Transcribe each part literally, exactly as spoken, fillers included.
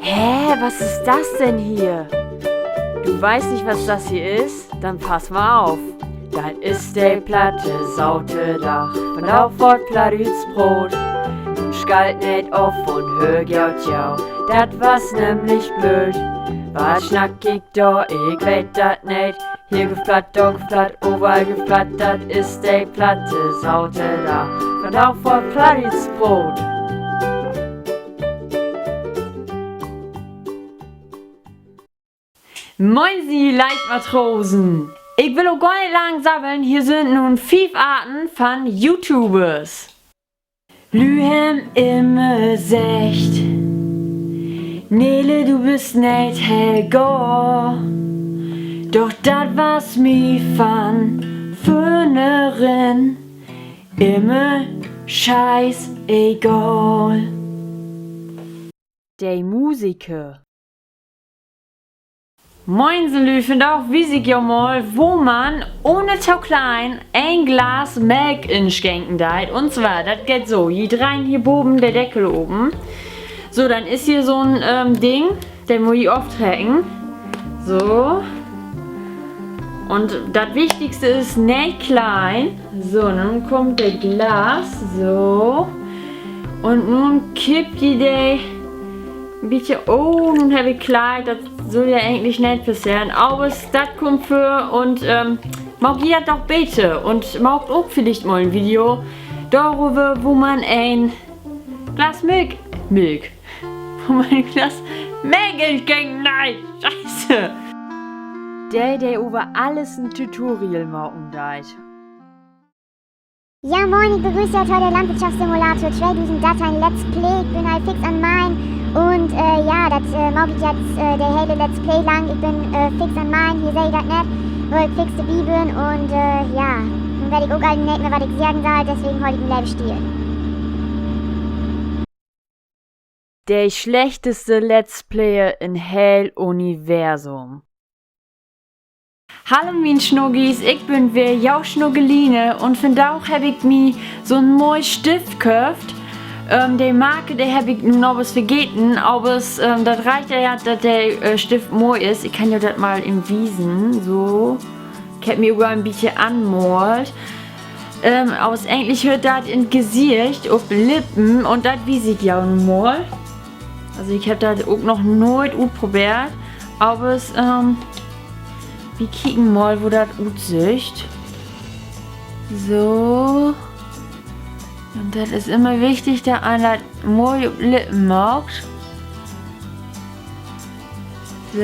Hä, was ist das denn hier? Du weißt nicht, was das hier ist? Dann pass mal auf. Dat is de platte Saterdag, vandaag word Plattdüütsch praat. Nu schalt neet of un höör goot to, dat was nämlich blööd. Wat snack ik dor, ik weet dat neet. Hier gifft Platt, dor gifft Platt, overall gifft Platt, dat is de platte Saterdag, vandaag word Plattdüütsch praat. Moin, ji Leichtmatrosen! Ik will ok gor neet lang sabbeln, hier sünd nu fief Arten van YouTubers. Lüüd hebbt immer seggt: Nele, du büst neet heel goot. Doch dat was mi van vörnherin immer scheißegal. De Musiker. Moin, ji Lüüd, vandaag wies ik jo mal, wo man, ohne to kleien, een Glas Melk inschenken deit. Un zwar, dat geiht so: Ji dreihen hier boven de Deckel open. So, denn is hier so'n, ähm, Ding, de mutt ji oftrecken. So. Un dat Wichtigste is, neet kleien. So, nu kummt de Glas, so. Un nu kippt ji de bietje, oh, nu heff ik kleit, dat sull ja egentlich neet passeren, aver dat kummt vör un, ähm, maakt ji dat doch beter un maakt ok villicht mal en Video doröver, wo man en Glas Milk, Milk, wo man en Glas Melk inschenken deit. Scheiße. De, de över alles en Tutorial maken deit. Ja, moin, ik begrüß jo to de Landwirtschaftssimulator tweedusend darteihn Let's Play. Ik bün al fix an Meihen. Un, äh, ja, dat, äh, maak ik jetzt, äh, de hele Let's Play lang. Ik bün, äh, fix an Meihen, hier seht ji dat neet, wo ik fix dorbi bün. Un, äh, ja, nu weet ik ok al neet mehr, wat ik seggen sall, deswegen hool ik mi lever still. De slechteste Let's Player in heel Universum. Hallo mien Schnuckis, ik bün weer jo Schnuckeline un vandaag heff ik mi so'n moi Stift köfft. Ähm, de Marke, de heff ik nu noch bes vergeten, avers, ähm, dat reckt ja, dat de, äh, Stift moi is. Ik kann jo dat mal even wiesen, so. Ik heff mi ok al en bietje anmaalt. Ähm, avers egentlich höört dat in't Gesicht, op Lippen, un dat wies ik jo nu mal. Also ik heff dat ok noch nooit utprobeert, avers, ähm, wi kieken mal, wo dat utsücht. So. Un dat is immer wichtig, dat een dat moi op Lippen maakt. So.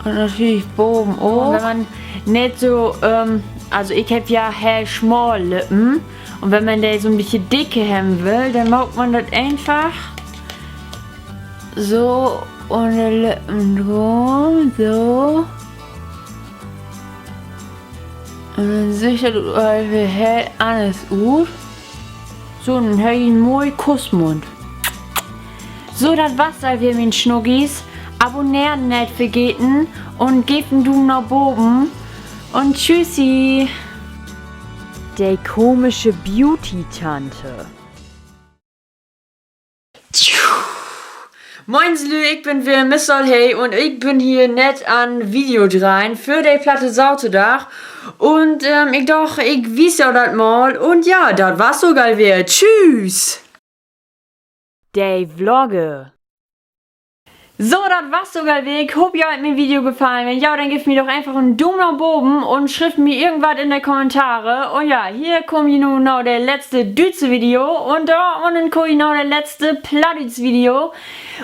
Un natürlich boven ok. Wenn man neet so, ähm, also ik heff ja heel smaal Lippen. Un wenn man de so'n bietje dicker hebben will, denn maakt man dat eenfach so üm de Lippen drum, so. Un denn süht dat al weer heel anners ut. So, nu hebb ik en moi Kussmund. So, dat was dat weer, mien Schnuckis. Abonneren neet vergeten un geevt en Duum na boven. Un tschüssi. De komische Beauty-Tante. Moin, ji Lüüd, ik bün weer Miss Solhey un ik bün hier nett an Video dreihen för de platte Saterdag. Un, ähm, ik doch, ik wies jo dat mal. Un ja, dat was ok al weer. Tschüss. De Vlogger. So, dat was ok al weer. Ik hoop, jo hett mien Video gefallen. Wenn ja, denn geevt mi doch eenfach en Duum na boven un schrievt mi irgendwat in de Kommentare. Un ja, hier kaamt ji nu na de letzte düütsche Video un dor unnen kaamt ji na de letzte plattdüütsche Video.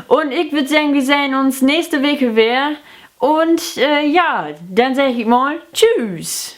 Un ik würr seggen, wi sehn uns nächste Week weer. Un, äh, ja, denn segg ik mal tschüss.